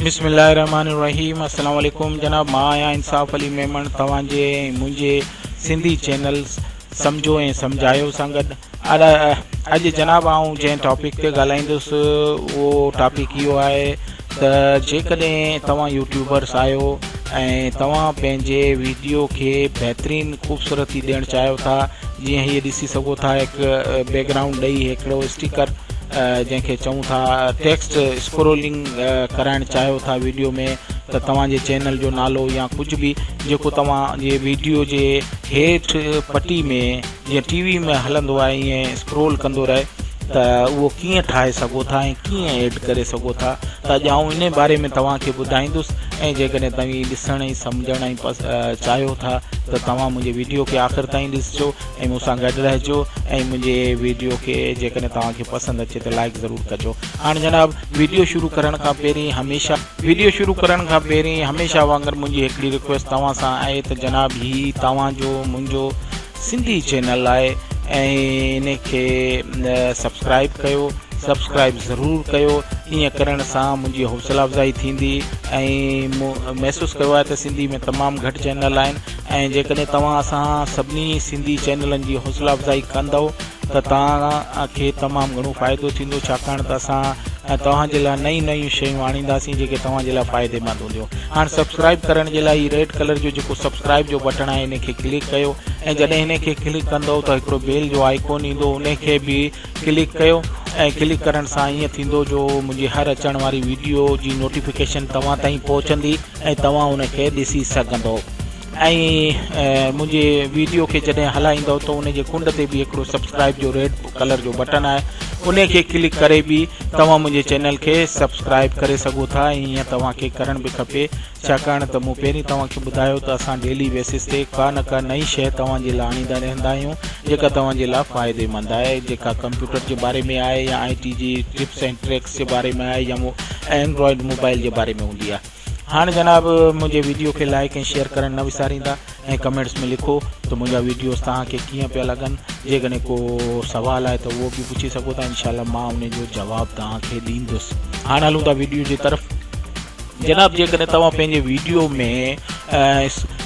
بسم الله الرحمن الرحيم السلام عليڪم جناب مان آهيان انصاف علي ميمڻ توهان جي ۽ منهنجي سنڌي چينل سمجهو ۽ سمجهايو سان گڏ اڄ جناب آئون جنهن ٽاپڪ تي ڳالهائيندس اهو ٽاپڪ اهو آهي ته جيڪڏهن توهان يوٽيوبرس آهيو ۽ توهان پنهنجي ويڊيو کي بهترين خوبصورتي ڏيڻ چاهيو ٿا جيئن هي ڏسي سگهو ٿا هڪ بيڪ گرائونڊ ڏئي هڪڙو اسٽيڪر جنهن کي چئون ٿا ٽيڪسٽ اسڪرولنگ ڪرائڻ چاهيو ٿا ويڊيو ۾ ته توهان جي چينل جو نالو يا ڪجهه به جيڪو توهان جي ويڊيو جي هيٺ پٽي ۾ جيئن ٽي وي ۾ هلندو آهي ائين اسڪرول ڪندو رهي ته اهو ڪيئن ٺاهي سگهو ٿا ۽ ڪيئن ايڊ ڪري سگهو ٿا ته اڄ آئون ان باري ۾ توهان کي ٻڌائيندس ۽ جيڪڏهن توهين ڏسڻ ۽ سمجهڻ ۽ چاهيو ٿا ته توهان منهنجي ويڊيو کي آخر تائين ڏسجو ۽ مون سان گڏ رهجو ۽ منهنجي ويڊيو کي جيڪڏهن توهان کي پسند اچي ته لائيڪ ضرور ڪجو هاڻ جناب ويڊيو شروع ڪرڻ کان پهرين هميشه ويڊيو شروع ڪرڻ کان پهرين هميشه وانگر منهنجي هڪڙي رڪويسٽ توهان سان آهي ته جناب هي توهان جو منهنجو سنڌي چينل آهي ۽ ان کي سبسڪرائب ڪيو سبسڪرائب ضرور ڪيو ائين ڪرڻ سان منهنجي حوصله افزائي ٿيندي ۽ مون محسوس ڪيو آهي ته سنڌي ۾ تمام گهٽ چينل آهن ۽ جيڪڏهن توهان اسان سڀني سنڌي چينلن جي حوصلا افزائي ڪندؤ ته توهان کي تمام گهڻو فائدو ٿيندو ڇاڪاڻ ته اسان توهان جي لاء نيون نيون شيون آڻينداسين جيڪي توهان جي لاء فائديمند هونديون. هاڻ سبسڪرائب ڪرڻ جي لاء هي ريڊ ڪلر جو جيڪو سبسڪرائب جو بٽڻ آهي ان کي ڪلڪ ڪيو ۽ جڏهن هن کي ڪلڪ ڪندؤ ته هڪڙو بيل جو آئيڪون ايندو ان کي به ڪلڪ ڪيو ۽ ڪلڪ ڪرڻ سان ائين ٿيندو جو منهنجي هر اچڻ واري ويڊيو جي نوٽيفڪيشن توهان تائين پهچندي ۽ توهان ان کي ڏسي سگهندؤ ۽ منهنجي ويڊيو کي جڏهن هلائيندؤ ته ان جي ڪنڊ تي به هڪڙو سبسڪرائب جو ريڊ ڪلر جو بٽڻ آهي ان کي ڪلڪ ڪري به توهان منهنجي چينل کي سبسڪرائب ڪري سگهو ٿا ۽ ائين توهان کي ڪرڻ به کپي ڇاڪاڻ ته مون پهرين توهان کي ٻڌايو ته اسان ڊيلي بيسس تي ڪا نه ڪا نئين شيء توهان جي لاء آڻيندا رهندا آهيون جيڪا توهان جي لاء فائديمند آهي جيڪا ڪمپيوٽر جي باري ۾ آهي يا آئي ٽي جي ٽپس ۽ ٽريڪس جي باري ۾ آهي يا اينڊرائيڊ موبائل جي باري ۾ هوندي آهي. هاڻ جناب منهنجي ويڊيو کي لائيڪ ۽ شيئر ڪرڻ نه وساريندا ۽ ڪمينٽس ۾ لکو ته منهنجا ويڊيوز توهان کي ڪيئن پيا لڳن جيڪڏهن ڪو سوال آهي ته اهو به پڇي سگهو ٿا انشاء الله مان ان جو جواب توهان کي ڏيندس هاڻ هلون ٿا ويڊيو جي طرف جناب جيڪڏهن توهان پنهنجي ويڊيو ۾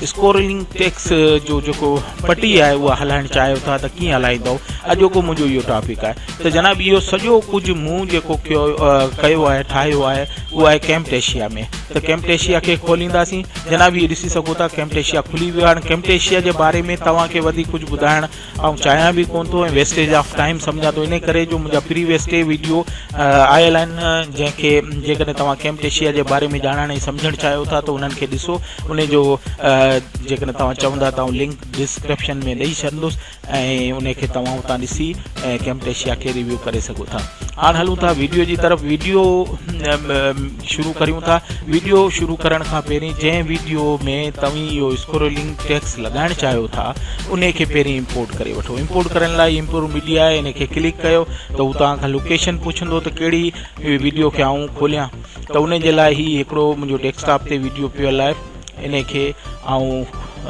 اسڪورلنگ ٽيڪس جو جيڪو پٽي آهي اها هلائڻ چاهيو ٿا ته ڪيئن هلائيندو اڄوڪو منهنجو اهو ٽاپڪ آهي ته جناب اهو سڄو ڪجهه مون جيڪو ڪيو آهي ٺاهيو آهي اهو آهي ڪيمٽيشيا ۾ ته ڪيمٽيشيا کي کولينداسين جناب هي ڏسي سگهو ٿا ڪيمٽيشيا کلي ويو هاڻي ڪيمٽيشيا جي باري ۾ توهان کي وڌيڪ ڪجهه ٻڌائڻ آئون چاهيان به ڪون ٿو ۽ ويسٽيج آف ٽائيم سمجهان ٿو ان ڪري جو منهنجا پريويس ٽي ويڊيو آيل آهن جنهن کي جيڪڏهن توهان ڪيمٽيشيا جي باري ۾ ڄاڻڻ ۽ سمجهڻ چاهيو ٿا ته انهن کي ڏسو ان جو جيڪڏهن توهان چوندا ته آئون لنڪ ڊسڪرپشن ۾ ڏئي ڇڏندس ۽ ان کي توهان اتان ڏسي ۽ ڪيمٽيشيا کي ريويو ڪري سگهو ٿا. هاڻ هلون ٿا ويڊيو جي طرف ويڊيو شروع ڪريون ٿا ويڊيو شروع ڪرڻ کان پهرين جنهن ويڊيو ۾ توهين اهو اسڪرولنگ ٽيڪس لڳائڻ چاهيو ٿا ان کي پهرين امپورٽ ڪري وٺو امپورٽ ڪرڻ لاء امپورٽ ميڊيا آهي ان کي ڪلڪ ڪيو ته هو توهان کان لوڪيشن پڇندو ته ڪهڙي ويڊيو کي آئون کوليان ته ان جي لاء هي هڪڙو منهنجو ڊيسڪٽاپ تي ويڊيو پيل آهي انهي کي آئون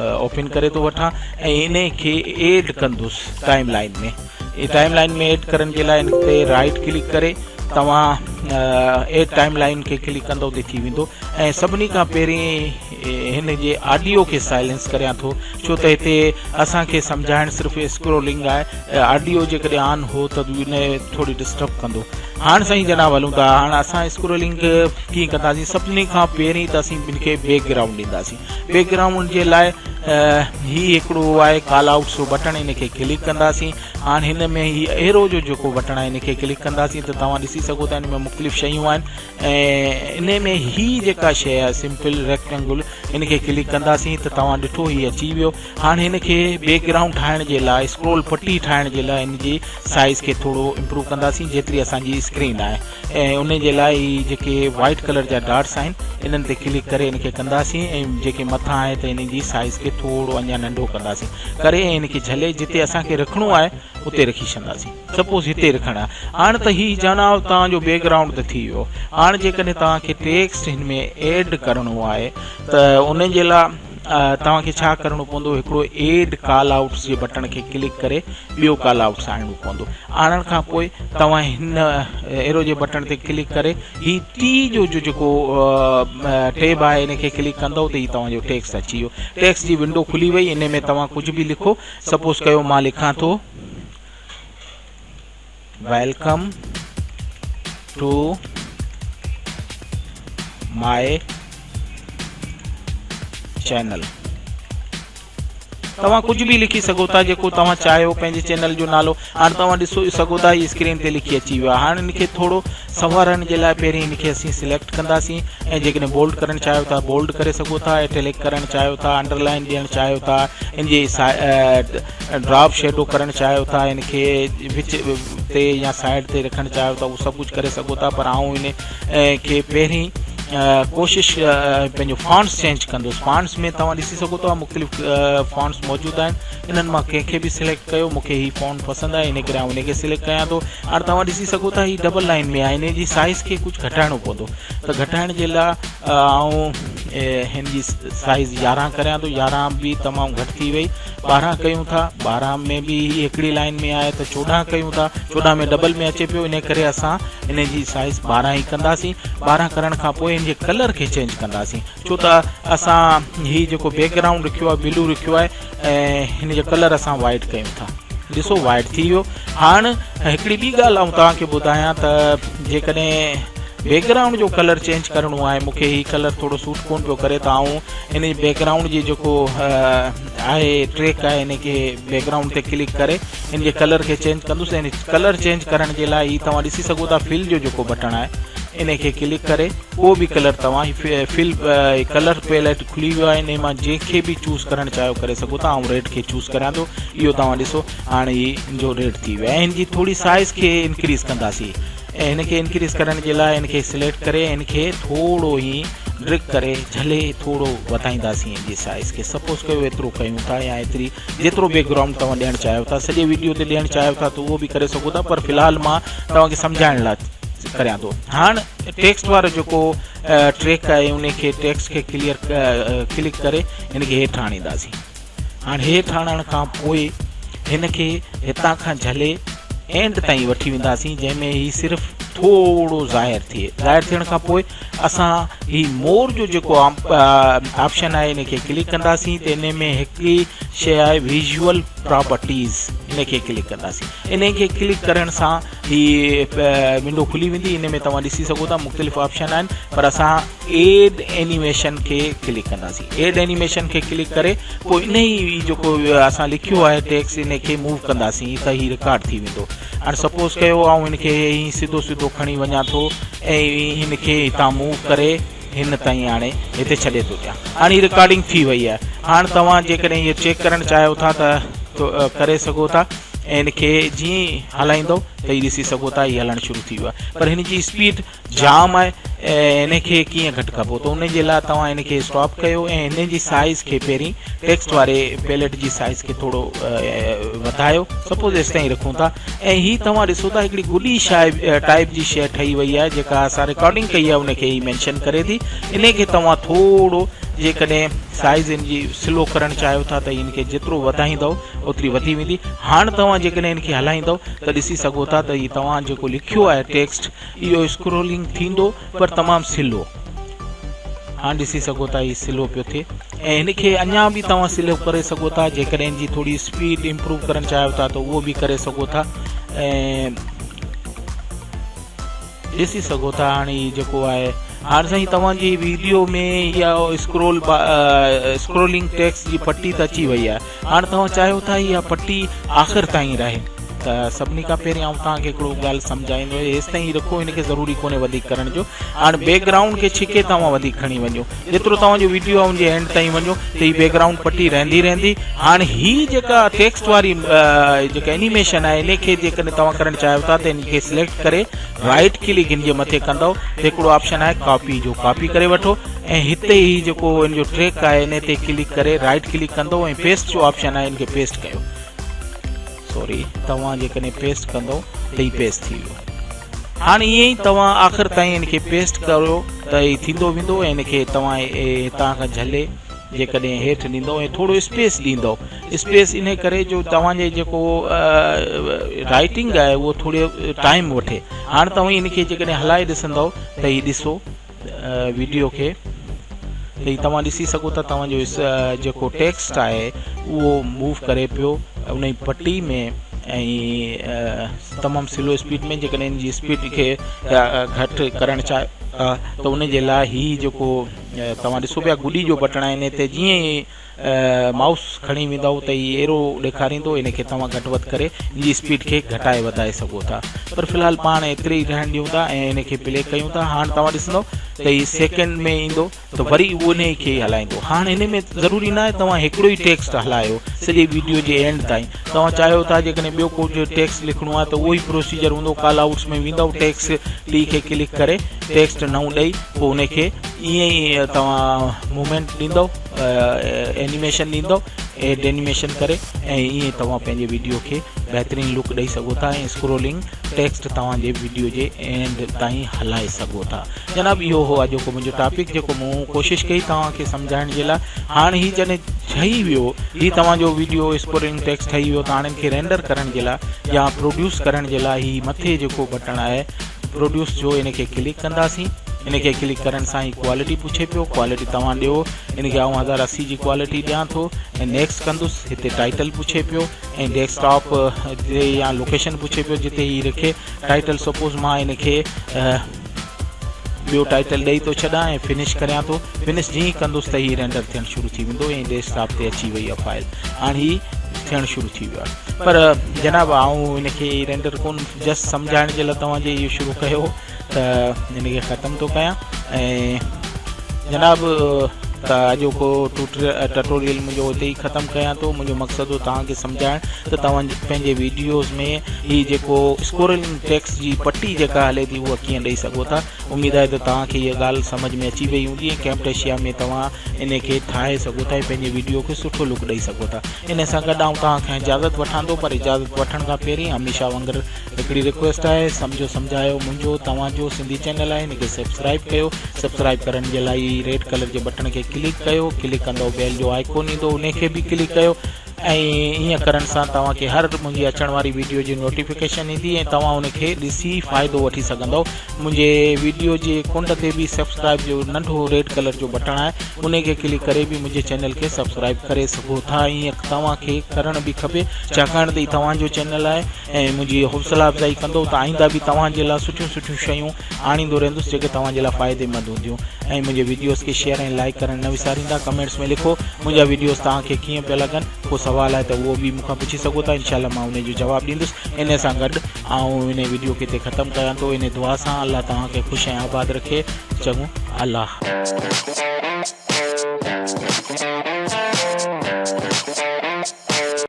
اوپن ڪري ٿو وٺان ۽ انهي کي ايڊ ڪندس timeline ۾ timeline ۾ add ڪرڻ جي لاء ان تي رائٽ ڪلڪ ڪري توهان ايڊ ٽائيم لائين کي ڪلڪ ڪندو ته ٿي ويندو ۽ سڀني کان پهرين هن جي آڊيو کي سائلنس ڪريان ٿو ڇو ته هتي اسان کي سمجهائڻ صرف اسڪرولنگ آهي آڊيو جيڪڏهن آن هو ته ان ٿوري ڊسٽرب ڪندو هاڻ سائين جناب هلون ٿا هاڻ اسان اسڪرولنگ ڪيئن ڪنداسين سڀني کان پهرين ته اسين ٻن کي بيڪ گرائونڊ ڏينداسين بيڪ گرائونڊ جي لاء هي هڪڙو آهي ڪال آئوٽس جو بٽڻ ان کي ڪلڪ ڪنداسين هاڻ هن ۾ هي ايرو جو جيڪو بٽڻ آهي ان کي ڪلڪ ڪنداسين ته توهان ڏسي سگهو ٿا ان ۾ مختلف شيون آهن ۽ ان ۾ هي جيڪا شيء آهي سمپل ريڪٽينگل ان کي ڪلڪ ڪنداسين ته توهان ڏٺو هي اچي ويو هاڻ هن کي بيڪ گرائونڊ ٺاهڻ جي لاء اسڪرول پٽي ٺاهڻ جي لاء هن جي سائيز کي ٿورو امپروو ڪنداسين جيتري اسان جي اسڪرين آهي ۽ ان جي لاء هي جيڪي وائيٽ ڪلر جا ڊاٽس آهن انهن تي ڪلڪ ڪري ان کي ڪنداسين ۽ جيڪي مٿان آهي ته ان جي سائيز کي ٿورو اڃا ننڍو ڪنداسين ڪري ۽ ان کي جهلي جتي اسان کي رکڻو آهي اتي رکي ڇڏنداسين سپوز هتي رکڻ آهي هاڻ ته هي جناب توهان جو بيڪ گرائونڊ ته ٿي ويو هاڻ جيڪڏهن توهان کي ٽيڪسٽ هن ۾ ايڊ ڪرڻو آهي ته ان جي لاء توهان کي ڇا ڪرڻو پوندو هڪڙو ايڊ ڪال آئوٽس جي بٽڻ کي ڪلڪ ڪري ٻيو ڪال آئوٽس آڻڻو پوندو. آڻڻ کان پوء توهان هن ايرو جي بٽڻ تي ڪلڪ ڪري هي ٽي جو جو جيڪو ٽيب آهي ان کي ڪلڪ ڪندو ته هي توهان جو ٽيڪسٽ اچي ويو. ٽيڪسٽ جي ونڊو کلي وئي ان ۾ توهان ڪجهه به لکو. سپوز ڪيو مان لکان ٿو welcome to my channel. توهان ڪجهه به لکي سگهو ٿا جيڪو توهان چاهيو پنهنجي چينل جو نالو. هاڻ توهان ڏسو سگهو ٿا هي اسڪرين تي لکي اچي ويو آهي. هاڻ ان کي ٿورو سنوارڻ جي لاء پهرين ان کي اسين سليڪٽ ڪنداسين ۽ جيڪڏهن بولڊ ڪرڻ چاهيو ٿا بولڊ ڪري سگهو ٿا، ايٽيلڪ ڪرڻ چاهيو ٿا، انڊر لائن ڏيڻ چاهيو ٿا، ان جي ڊراپ شيڊو ڪرڻ چاهيو ٿا، ان کي وچ تي يا سائيڊ تي رکڻ چاهيو ٿا، اهو سڀ ڪجهه ڪري سگهو ٿا. پر آئون ان کي پهرين ڪوشش پنهنجو فانٽس چينج ڪندس. فانٽس ۾ توهان ڏسي سگهو ٿا مختلف فانٽس موجود آهن، انهن مان ڪنهن کي به سليڪٽ ڪيو. مون کي هي فانٽ پسند آهي ان ڪري آئون ان کي سليڪٽ ڪيان ٿو. هاڻي توهان ڏسي سگهو ٿا هي ڊبل لائن ۾ آهي، ان جي سائز کي ڪجهه گهٽائڻو پوندو ته گهٽائڻ جي لاء آئون هن جي سائز 11 ڪريان ٿو. 11 به تمام گهٽ ٿي وئي، 12 ڪيون ٿا. 12 ۾ به هي هڪڙي لائن ۾ آهي ته 14 ڪيون ٿا. 14 ۾ ڊبل ۾ اچي پيو، ان ڪري اسان ان جي سائز 12 ئي ڪنداسين. 12 ڪرڻ کان پوء ان جي ڪلر کي چينج ڪنداسين، ڇو ته اسان هي جيڪو بيڪ گرائونڊ رکيو آهي بلو رکيو آهي ۽ هن جو ڪلر اسان وائٽ ڪيون ٿا. ڏسو وائٽ ٿي ويو. هاڻ هڪڙي ٻي ڳالهه آئون توهان کي ٻڌايان ته جيڪڏهن بيڪ گرائونڊ جو ڪلر چينج ڪرڻو آهي، مون کي هي ڪلر ٿورو سوٽ ڪون پيو ڪري، ته آئون ان جي بيڪ گرائونڊ جي جيڪو آهي ٽريڪ آهي ان کي بيڪ گرائونڊ تي ڪلڪ ڪري ان جي ڪلر کي چينج ڪندس. ۽ ڪلر چينج ڪرڻ جي لاء هي توهان ڏسي سگهو ٿا فل جو جيڪو بٽڻ آهي ان کي ڪلڪ ڪري ڪو به ڪلر توهان هي فل ڪلر پيلٽ کلي ويو آهي، ان مان جنهن کي به چوز ڪرڻ چاهيو ڪري سگهو ٿا. آئون ريڊ کي چوز ڪريان ٿو. اهو توهان ڏسو هاڻي هي جو ريڊ ٿي ويو آهي. هن جي ٿوري سائز کي انڪريز ڪنداسين ۽ هن کي انڪريز ڪرڻ جي لاء هن کي سليڪٽ ڪري هن کي ٿورو هي ڊرگ ڪري جهلي ٿورو وڌائينداسين هن جي سائز کي. سپوز ڪيو ايترو ڪيون ٿا يا ايتري جيترو بيڪ گرائونڊ توهان ڏيڻ چاهيو ٿا سڄي ويڊيو تي ڏيڻ چاهيو ٿا ته اهو به ڪري سگهو ٿا، پر في الحال مان توهان کي سمجهائڻ لاء ڪريان ٿو. هاڻ ٽيڪسٽ وارو جيڪو ٽريڪ آهي ان کي ٽيڪسٽ کي ڪليئر ڪلڪ ڪري هن کي هيٺ آڻينداسين. هاڻ هيٺ آڻڻ کان پوء هن کي هتان کان جهلي اينڊ تائين وٺي وينداسين، جنهن ۾ هي صرف ٿورو ظاهر ٿئي. ظاهر ٿيڻ کان پوء اسان هي مور جو جيڪو آپشن آهي ان کي ڪلڪ ڪنداسين ته ان ۾ هڪ شيء آهي ويزوئل پراپرٽيز، ان کي ڪلڪ ڪنداسين. ان کي ڪلڪ ڪرڻ سان هي ونڊو کلي ويندي. ان ۾ توهان ڏسي سگهو ٿا مختلف آپشن آهن، پر اسان ايڊ اينيميشن کي ڪلڪ ڪنداسين. ايڊ اينيميشن کي ڪلڪ ڪري پوء ان ئي جيڪو اسان لکيو آهي ٽيڪس ان کي موو ڪنداسين ته هي رڪارڊ ٿي ويندو. هاڻي سپوز ڪيو آئون هن کي ائين سڌو سڌو کڻي وڃان ٿو ۽ هن کي هتان موو ڪري هن تائين آڻي هتي ڇڏي ٿو ڏيان. هاڻي هي رڪارڊنگ ٿي وئي آهي. هاڻ توهان جيڪڏهن هي چيڪ ڪرڻ چاهيو ٿا ته ڪري سگهو ٿا ۽ هن کي جيئن ئي هلائيندو ته هي ڏسي سگهو ٿا هي هلڻ شروع ٿي ويو آهي، پر هن جي اسپيڊ جام آهي ۽ ان کي ڪيئن گهٽ ڪبو ته ان جي لاء توهان ان کي اسٽاپ ڪيو ۽ ان جي سائز کي پهرين ٽيڪسٽ واري پيلٽ جي سائز کي ٿورو وڌايو، سپوز ايستائين رکون ٿا ۽ هي توهان ڏسو ٿا هڪڙي گڏي شاء ٽائپ جي شيء ٺهي وئي آهي جيڪا اسان رڪارڊنگ ڪئي آهي ان کي هي مينشن ڪري ٿي. ان کي توهان ٿورو جيڪڏهن سائز ان جي سلو ڪرڻ چاهيو ٿا ته ان کي جيترو وڌائيندو اوتري وڌي ويندي. هاڻ توهان جيڪڏهن ان کي هلائيندو ته ڏسي سگهو ٿا ته هي توهان جيڪو لکيو آهي ٽيڪسٽ اهو اسڪرولنگ ٿيندو پر تمام سلو. هاڻ ڏسي سگهو ٿا هي سلو پيو ٿئي ۽ هن کي اڃا به توهان سلو ڪري سگهو ٿا. جيڪڏهن هن جي ٿوري اسپيڊ امپروو ڪرڻ چاهيو ٿا ته اهو به ڪري سگهو ٿا ۽ ڏسي سگهو ٿا. هاڻي هي جيڪو آهي هاڻ سائين توهان جي ويڊيو ۾ اها اسڪرولنگ ٽيڪسٽ جي پٽي ته اچي وئي آهي. هاڻ توهان چاهيو ٿا اها پٽي آخر تائين رهي ته سڀني کان پهرين آئون توهان کي هڪڙو ڳالهه سمجهائيندو هيستائين رکو هن کي ضروري ڪونهي وڌيڪ ڪرڻ جو. هاڻ بيڪ گرائونڊ کي ڇڪي توهان وڌيڪ کڻي وڃو جيترو توهان جو ويڊيو آهي ان جي اينڊ تائين وڃو ته هي بيڪ گرائونڊ پٽي رهندي رهندي. هاڻ هي جيڪا ٽيڪسٽ واري جيڪا اينيميشن آهي ان کي جيڪڏهن توهان ڪرڻ چاهيو ٿا ته ان کي سليڪٽ ڪري رائٽ ڪلڪ هن جي مٿي ڪندو ته هڪڙو آپشن آهي ڪاپي جو، ڪاپي ڪري وٺو ۽ هتي هي جيڪو ان جو ٽريڪ آهي ان تي ڪلڪ ڪري رائٽ ڪلڪ ڪندو ۽ پيسٽ جو آپشن آهي ان کي پيسٽ ڪيو. سوري توهان جيڪڏهن پيسٽ ڪندو ته هي پيسٽ ٿي ويو. هاڻ ائين ئي توهان آخر تائين ان کي پيسٽ ڪريو ته هي ٿيندو ويندو ۽ ان کي توهان هتان کان جهلي جيڪڏهن هيٺ ڏيندو ۽ ٿورو اسپيس ڏيندو اسپيس ان ڪري جو توهان جي جيڪو رائٽنگ آهي اهو ٿورو ٽائيم وٺي. هاڻ توهين ان کي جيڪڏهن هلائي ڏسندو ته هي ڏسو ويڊيو کي ته هي توهان ڏسي سگهو ٿا توهان جو جيڪو ٽيڪسٽ آهي اهو موو ڪري پيو ان پٽي ۾ ۽ تمام سلو اسپيڊ ۾ جيڪڏهن ان جي اسپيڊ کي گهٽ ڪرڻ چاهيو ٿا ته ان جي لاء هي جيڪو توهان ڏسو پيا گڏي جو بٽڻ آهي ان تي جيئن ئي مائوس کڻي ويندؤ ته هي ايرو ڏيکاريندو ان کي توهان گهٽ وڌ ڪري ان جي اسپيڊ کي گهٽائي وڌائي سگهو ٿا پر في الحال پاڻ ايتري ئي رهڻ ڏيون ٿا ۽ ان کي پلي ڪيون ٿا. هاڻ توهان ڏسندؤ ته هي سيڪنڊ ۾ ايندو ته وري اهو انهي کي ئي هلائيندو. هاڻ ان ۾ ضروري ناهي توهان هڪڙو ئي ٽيڪسٽ هلايو سڄي ويڊيو جي اينڊ تائين. توهان چاهيو ٿا جيڪڏهن ٻيو ڪو ٽيڪسٽ لکڻو آهي ته اهو ئي پروسيجر هوندو ڪال آئوٽس ۾ ويندؤ ٽيڪسٽ ٽي کي ڪلڪ ڪري ٽيڪسٽ نئون ڏئي پوء ان کي ائين ئي توهان موومينٽ ڏيندؤ اينيميشن ڏيندؤ ايڊ اينيميشن ڪري ۽ ائين توهان پنهنجي ويڊيو کي بهترين لڪ ڏئي سگهو ٿا ۽ اسڪرولنگ ٽيڪسٽ توهان جي ويڊيو جي اينڊ تائين هلائي سگهو ٿا. جناب اهو هو اڄوڪو منهنجو ٽاپڪ جيڪو مون ڪوشش ڪئي توهان کي سمجهائڻ جي لاء. هاڻ هي جڏهن ٺهي ويو هي توهان جو ويڊيو اسڪرولنگ ٽيڪسٽ ٺهي ويو ته هاڻ ان کي رينڊر ڪرڻ جي لاء يا پروڊيوس ڪرڻ جي لاء هي مٿي جيڪو بٽڻ آهي پروڊيوس جو ان کي ڪلڪ ڪنداسين. ان کي ڪلڪ ڪرڻ سان هي ڪوالٽي پڇي پيو ڪوالٽي توهان ڏيو ان کي آئون 1080 جي ڪوالٽي ڏيان ٿو ۽ نيڪسٽ ڪندس. هتي ٽائيٽل پڇي پيو ۽ ڊيسڪ ٽاپ تي يا لوڪيشن پڇي پيو جتي هي رکي ٽائيٽل. سپوز مان ان کي ٻيو ٽائيٽل ڏئي ٿو ڇڏان ۽ فنش ڪريان ٿو. فنش جيئن ئي ڪندس ته هي رينڊر ٿيڻ شروع ٿي ويندو ۽ ڊيسڪ ٽاپ تي اچي وئي آهي فائل. هاڻ هي ٿيڻ شروع ٿي ويو آهي پر جناب آئون ان کي رينڊر ڪون جسٽ سمجهائڻ جي لاء توهان جي اهو شروع ڪيو ته ان کي ختم ٿو ڪيان. ۽ جناب ته اڄوڪو ٽٽوريل منهنجو اتي ئي ختم ڪيان ٿو. منهنجو مقصد هو توهان کي سمجهائڻ ته توهان پنهنجي ويڊيوز ۾ هي جيڪو اسڪورلنگ ٽيڪسٽ جي پٽي جيڪا هلي ٿي اها ڪيئن ڏئي سگهو ٿا. اميد آهي ته توهان کي هيء ڳالهه سمجهه ۾ اچي وئي هوندي ۽ ڪيمٽيشيا ۾ توهان ان کي ٺاهي سگهو ٿا ۽ پنهنجي ويڊيو کي سٺو لڪ ڏئي سگهو ٿا. ان سان گڏ آئون توهان کان اجازت وٺان ٿو پر اجازت وٺڻ کان پهرين هميشه وانگر هڪڙي رڪويسٽ آهي سمجهو سمجهايو منهنجو توهان جو سنڌي چينل آهي ان کي سبسڪرائب ڪيو سبسڪرائب ڪرڻ جي لاء ريڊ ڪلر جي بٽڻ کي ڪلڪ ڪيو ڪلڪ ڪندو بيل جو آئيڪون ايندو ان کي به ڪلڪ ڪيو ۽ ائين ڪرڻ سان توهان کي هر منهنجي اچڻ واري ويڊيو جي نوٽيفڪيشن ايندي ۽ توهان ان کي ڏسي فائدو وٺي سگهندو منهنجي ويڊيو جي ڪنڊ تي به سبسڪرائب جو ننڍو ريڊ ڪلر جو بٽڻ آهي ان کي ڪلڪ ڪري به منهنجي چينل کي سبسڪرائب ڪري سگهو ٿا ائين توهان کي ڪرڻ به کپي ڇاڪاڻ ته هي توهان جو چينل آهي ۽ منهنجي حوصلا افزائي ڪندو ته آئنده به توهان جي لاء سٺيون سٺيون شيون آڻيندو رهندس جيڪي توهان جي لاء فائديمند هونديون ۽ منهنجي وڊيوز کي شيئر ۽ لائيڪ ڪرڻ نه وساريندا ڪمينٽس ۾ لکو منهنجا وڊيوز توهان کي ڪيئن پيا لڳن ڪو سوال آهي ته اهو به مون کان پڇي سگهو ٿا انشاء الله مان انهي جو جواب ڏيندس انهي سان گڏ آئون انهي وڊيو کي هتي ختم ڪيان ٿو انهي دعا سان الله توهان کي خوش ۽ آباد رکي چڱو الله حافظ.